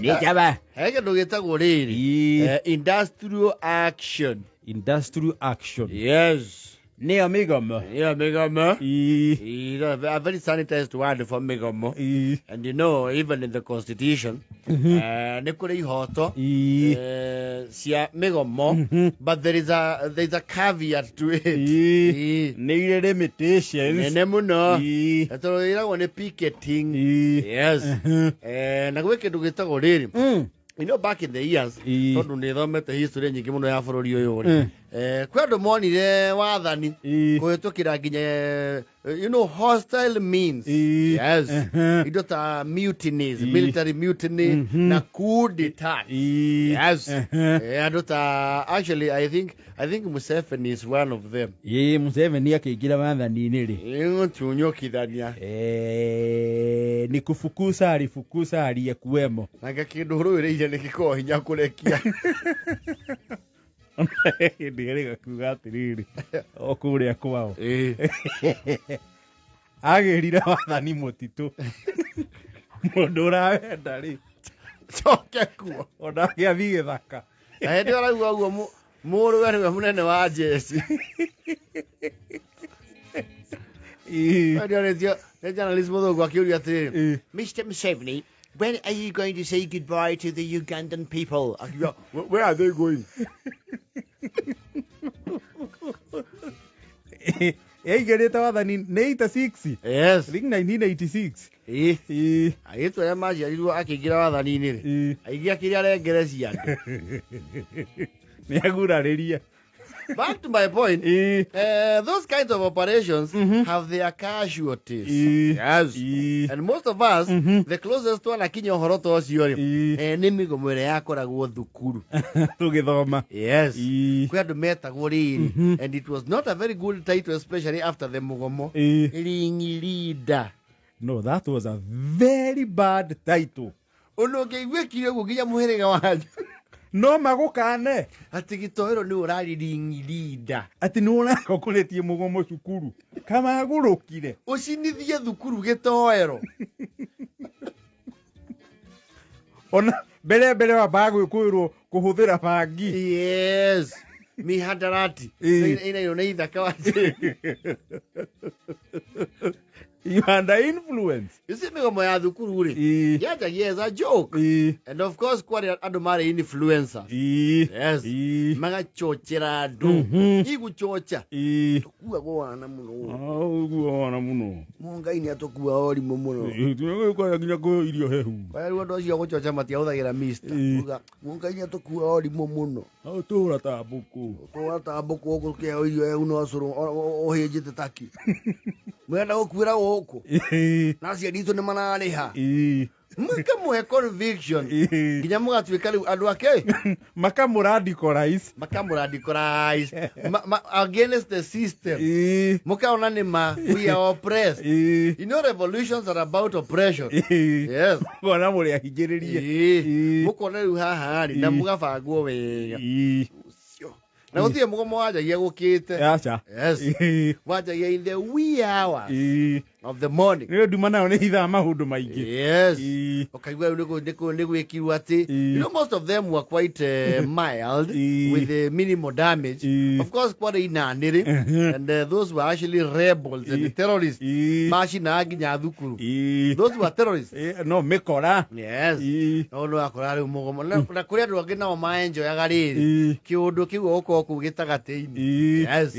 Nĩ njaba. He kĩndũ gĩtagwo rĩrĩ industrial action. Industrial action. Yes. Nĩyo mĩgomo. Yeah, mĩgomo. Ii. You know, a very sanitized word for mĩgomo. Ii. And you know, even in the constitution, nĩ kũrĩ ihoto cia mĩgomo, but there is a caveat to it. Ii. Ii. Nĩ irĩ limitations. Nene mũno. Ii. Tondũ ĩragwo nĩ picketing. Ii. Yes. Na gwĩ kĩndũ gĩtagwo rĩrĩ, back in the years, tondũ nĩ thomete history nyingĩ mũno ya bũrũri ũyũ rĩ, kwĩ andũ monire wathani kũhĩtũkĩra nginya hostile means. Yes. Indo ta mutinies, military mutiny na coup d'etat. Yes. Andũ ta, actually, I think Museveni is one of them. Ĩĩ, Museveni akĩingĩra wathani-inĩ rĩ, Ĩgũtunyũkithania. Ni kufukusa alifukusa aliyekuwemo. Nanga kĩndũ ũrũĩrĩire nĩ gĩkoragwo hinya kũrekia. Hĩndĩ ĩrĩa kuga atĩrĩrĩ, o kũrĩa kwao agĩrire wathani mũtitũ, mũndũ ũrawenda rĩ, coke kuo. Ona agĩathiĩ gĩthaka. Na hĩndĩ ĩyo arauga ũguo, mũrũwe nĩwe mũnene wa jeshi. Nĩ nĩ journalist mũthũngũ akĩũria atĩrĩrĩ, "Mr. Museveni, when are you going to say goodbye to the Ugandan people?" Akiuga, "Where are they going?" Yaingĩrĩte wathani nĩ 86. Yes. I think 1986. Ĩĩ. Ĩĩ. Airĩtu arĩa maciarirwo akĩingĩra wathani-inĩ rĩ, aingĩ akĩrĩa arengere cia andũ. Nĩ agurarĩrie. Back to my point, those kinds of operations have their casualties. Yes. And most of us, the closest twanakinya ũhoro ta ũcio rĩ, nĩ mĩgomo ĩrĩa yakoragwo thukuru tũgĩthoma. Yes. Kwĩ andũ metagwo rĩrĩ, and it was not a very good title, especially after the mũgomo, ring leader. No, that was a very bad title. Ũndũ ũngĩiguĩkire ũguo nginya mũhĩrĩga wanyu no magũkane atĩ gĩtoero nĩ ũrarĩ ring leader. Atĩ nĩ ũratongoretie mũgomo cukuru kamagũrũkire. Ũcinithie thukuru gĩtoero. Ona mbere mbere wambaga gwĩkũĩrwo kũhũthĩra bangi. Yes, mihadarati. Inayo nĩ ithaka wa. You under influence. You see, mĩgomo ya thukuru rĩ, yanjagia as a joke, and of course kwarĩ andũ marĩ influencers. Yes, magachochera andũ iguchocha tũkuagwo wana mũno. Ũguo wana mũno. Mũngai nĩ atũkua orimũ mũno. Tũgĩkora nginya kũheo irio hehu. Kwa rĩu andũ acio a gũchocha matiahũthagĩra mister. Uga, "Mũngai nĩ atũkua orimũ mũno." Tũra ta mbũkũ. Tũra ta mbũkũ gũkũ kĩheo irio hehu no cũrũ ũhĩnjĩte taki. Mwenda gũkuĩra gũkũ. Na aciari itũ nĩ mararĩha. Mũkamũhe conviction. Nginya mũgatuĩka rĩu andũ ake. Makamũradicalize. Makamũradicalize. Against the system. Mũkaona nĩ ma we are oppressed. Revolutions are about oppression. Yes. Mũkona mũrĩ ahingĩrĩrie. Mũkona rĩu haha rĩ na mũgabangwo wega. Na gũtirĩ mũgomo wanjagia gũkĩte. Aca. Yes. Wanjagia in the wee hours of the morning. Nĩ nduma nayo nĩ hithaga maũndũ maingĩ. Yes. Ũkaigua rĩu nĩ gwĩkirwo atĩ most of them were quite mild with minimal damage. Of course kwarĩ inanĩrĩ, and those were actually rebels and terrorists macinaga nginya thukuru. Those were terrorists. No mĩkora. Yes. No nĩ wakora rĩu mũgomo na kũrĩ andũ angĩ nao maenjoyaga rĩrĩ kĩũndũ kĩu gũkorwo kũu gĩtagatĩ-inĩ. Yes.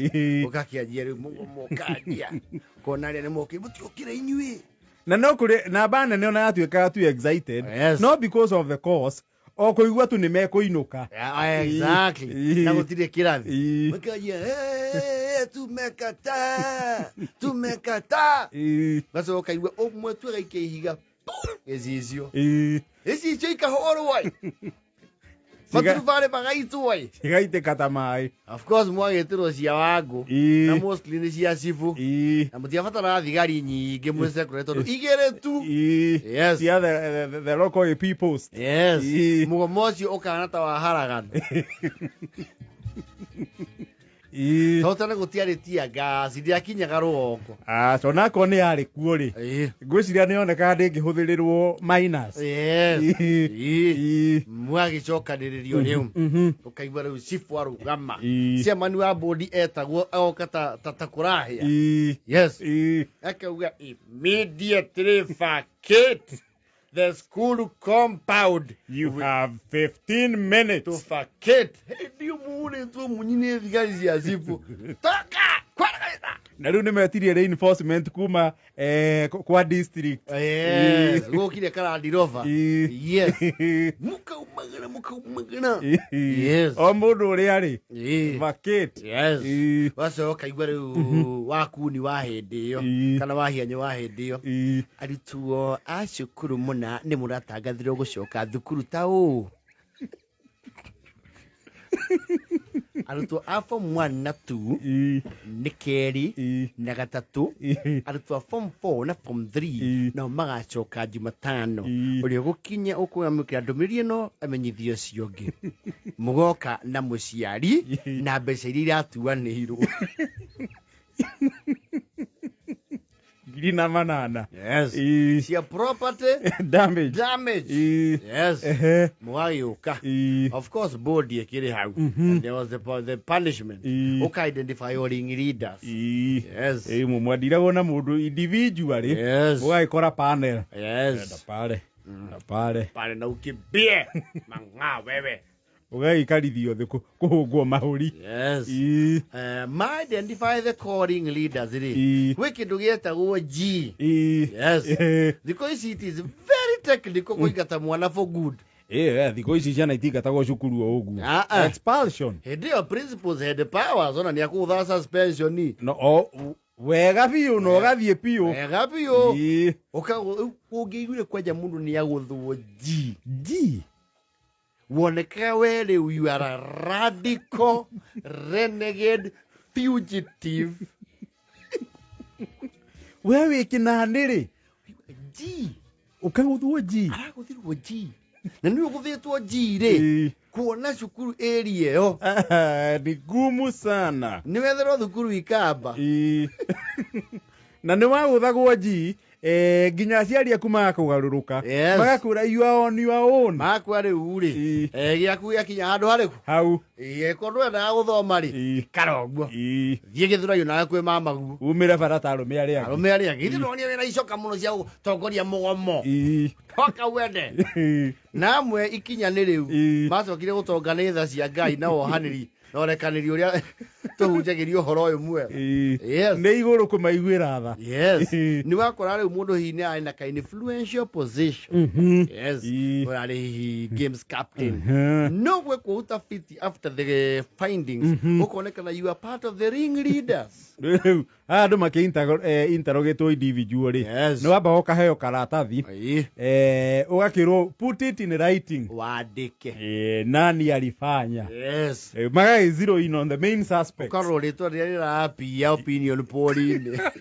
Ũgakĩanjia rĩu mũgomo ũkanjia kona arĩa nĩ mokĩ mũtiũkĩre inyuĩ. Na no kũrĩ namba nene ona yatuĩkaga too excited. Not because of the cause, o kũigua tu nĩ mekũinũka. Yeah, exactly. Na gũtirĩ kĩrathi. Makanjia, "Hey, tumekataa, tumekataa." Gacoka ũkaigua ũmwe tu agaikia ihiga gĩcicio. Gĩcicio ikahũrwo ĩ. Maturubarĩ magaitwo ĩ. Cigaitĩka ta maĩ. Of course mwagĩtĩrwo cia wangũ. Na mostly nĩ cia cibũ. Na mũtiabataraga thigari nyingĩ mwĩ secretary tondũ igĩrĩ tu. Yes. Cia the local AP post. Yes. Mũgomo ũcio ũkahana ta wa haragana. Tondũ tene gũtiarĩ tear gas ndĩakinyaga rũgongo. Aca onakorwo nĩ yarĩ kuo rĩ, ngwĩciria nĩ yonekaga ndĩngĩhũthĩrĩrwo minus. Yes. Mwagĩcokanĩrĩrio rĩu, ũkaigua rĩu chifu arũgama, chairman wa board etagwo agoka ta kũrahĩa. Yes. Akauga, "Immediately vacate the school compound." You have 15 minutes to vacate. Hĩndĩ ĩyo mũhũrĩtwo munyi nĩ thigari cia cibu, toka kwara. Na rĩu nĩ metirie reinforcement kuma kwa district. Yes, gũkire karandirova. Yes, mukaumagara mukaumagara. Yes. O mũndũ ũrĩa rĩ, vacate. Yes. Wacoka ũkaigua rĩu wakuni wa hĩndĩ ĩyo kana wahianyũ wa hĩndĩ ĩyo, arutwo a cukuru mũna nĩ mũratangathirwo gũcoka thukuru ta ũũ, arutwo a form 1 na 2 nĩ kerĩ na gatatũ, arutwo a form 4 na form 3 nao magacoka Jumatano. Ũrĩa ũgũkinya ũkwamũkĩra ndũmĩrĩri ĩno amenyithio ũcio ũngĩ, mũgoka na mũciari na mbeca iria iratuanĩirwo. 1800. Yes. Cia property damage. Damage. Yes. Mũgagĩũka. Of course board ĩkĩrĩ hau. And there was the punishment. Ũka identify your ring leaders. Yes. Mwandiragwo na mũndũ individually, mũgagĩkora panel. Enda pale na pale. Pale na ukimbie mang'aa wewe. Ũgagĩikarithio thĩ kũhũngwo mahũri. Yes. Ma identify the calling leaders rĩ, gwĩ kĩndũ gĩetagwo G. Yes. Thikũ ici it is very technical kũingata mwana for good. Thikũ ici ciana itingatagwo cukuru o ũguo. Ah, ah. Expulsion. Hĩndĩ ĩyo principals had powers, ona nĩ akũgũtha suspension. No o wega biũ na ũgathiĩ biũ. Wega biũ. Ũngĩiguire kwanja mũndũ nĩ agũthwo G, G. Wonekaga we rĩu you are a radical renegade fugitive. We wĩ kĩnanĩ rĩ? G. Ũkagũthwo G. Aragũthirwo G na nĩ ũgũthĩtwo G rĩ, kuona cukuru area ĩyo Ah, ni gumu sana. Nĩ wetherwo thukuru ikamba. Na nĩ wagũthagwo G, nginya aciari aku magakũgarũrũka, magakwĩra you are on your own. Makwa rĩu rĩ, gĩaku gĩakinya handũ harĩkũ? Hau. Ĩĩ, ndwendaga gũthoma rĩ, ikara ũguo. Thiĩ gĩthũrai nawe kwĩ mamaguo. Umĩre bara ta arũme arĩa angĩ. Arũme arĩa angĩ ithe ndonire wĩna icoka mũno cia gũtongoria mũgomo. Toka wende. Na amwe ikinya nĩ rĩu macokire gũtonga nĩ tha cia Ngai na wohanĩri na ũrekanĩri ũrĩa tũhunjagĩria ũhoro ũyũ mwega. Yes. Nĩ igũrũ kũmaiguĩra tha. Yes. Nĩ wakora rĩu mũndũ hihi nĩ arĩ na ka influential position. Yes. Ũrarĩ hihi games captain. No gwĩkwo utafiti after the findings, ũkonekana you are part of the ring leaders. Rĩu aya andũ makĩ interrogatwo individual rĩ, nĩ wambaga ũkaheo karatathi, ũgakĩrwo put it in writing. Wandĩke. Nani alifanya. Magagĩ zero in on the main suspect. Ũkarora rĩtwa rĩrĩa rĩrapia opinion poll-inĩ.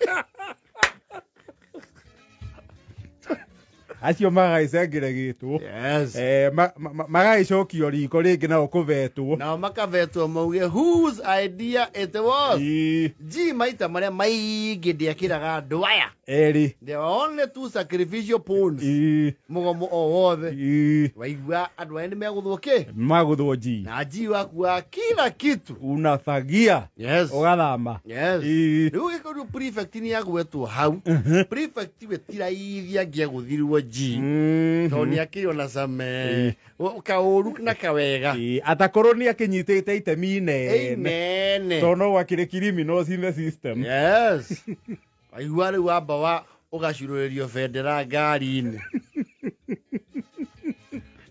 Acio magagĩcengeregĩtwo. Magagĩcokio riko rĩngĩ nao kũvetwo. Nao makavetwo mauge whose idea it was. G maita marĩa maingĩ ndĩakĩraga andũ aya. Erĩ. There were only two sacrificial pawns. Mũgomo o wothe. Waigua andũ aya nĩ megũthwo kĩ? Magũthwo G. Na G wakuaga kila kitu. Unafagia. Ũgathama. Yes. Rĩu gĩkorwo prefect nĩ agwetwo hau. Prefect we ti raithi angĩagũthirwo G. Tondũ nĩ akĩrĩ ona some kaũru na kawega. Atakorwo nĩ akĩnyitĩte itemi inene. Inene. Tondũ no gwakĩrĩ criminals in the system. Yes. Waigua rĩu wamba wa ũgacurũrĩrio bendera ngari-inĩ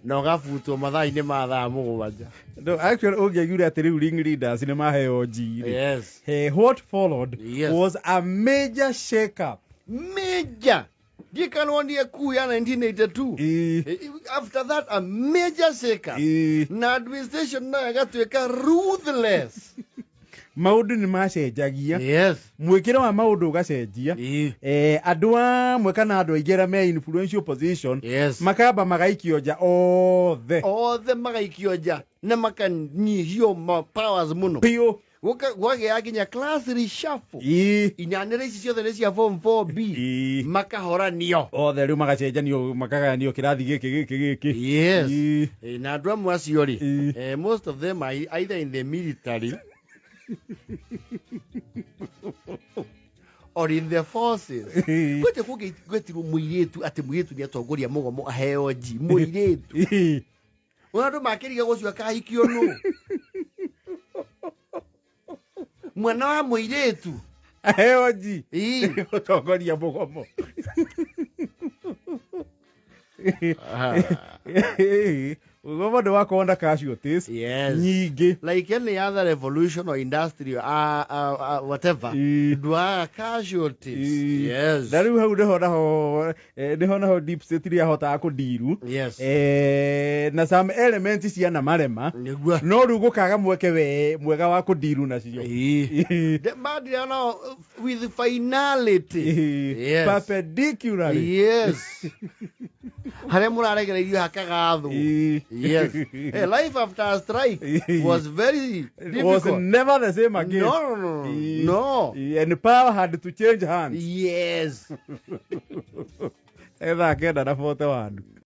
na ũgabutwo mathaa-inĩ ma thaa 7. No, actually ũngĩaiguire atĩ rĩu ring leaders nĩ maheo G rĩ. What followed was a major shake-up. Major. Ndikanwonie coup ya 1982. After that a major shake-up. Na administration nayo ĩgatuĩka ruthless. Maũndũ nĩ macenjagia. Mwĩkĩre wa maũndũ ũgacenjia. Andũ amwe kana andũ aingĩ arĩa me influential position makamba magaikio nja othe. Othe magaikio nja na makanyihio ma powers mũno. Biũ. Gwagĩa nginya class reshuffle. Inyanĩra ici ciothe nĩ cia form 4B. Makahoranio. Othe rĩu magacenjanio, makagayanio kĩrathi gĩkĩ gĩkĩ gĩkĩ. Yes. Na andũ amwe acio rĩ, most of them are either in the military or in the forces. Gwete kũngĩ gwetirwo mũirĩtu atĩ mũirĩtu nĩ atongoria mũgomo aheo G. Mũirĩtu. Ona andũ makĩriga gũcio akahikio nũ? Mwana wa mũirĩtu. Aheo G. Gũtongoria mũgomo. Mũgomo nĩ wakorwo na casualties Yes. nyingĩ. Like any other revolution or industry, whatever, ndwaga casualties. Yes. Na rĩu hau nĩho naho, nĩho naho deep state iria hotaga kũndiru. Yes. Na some elements ciana marema. Nĩguo. No rĩu gũkaga mweke we mwega wa kũndiru nacio. Mandira no with finality. Yes. Perpendicularly. Yes. Harĩa mũraregereirio hakagathwo. Yes. Hey, life after a strike was very Was difficult. never the same again. No, no, no, no. No. And power had to change hands. Yes. Etha kenda na 41.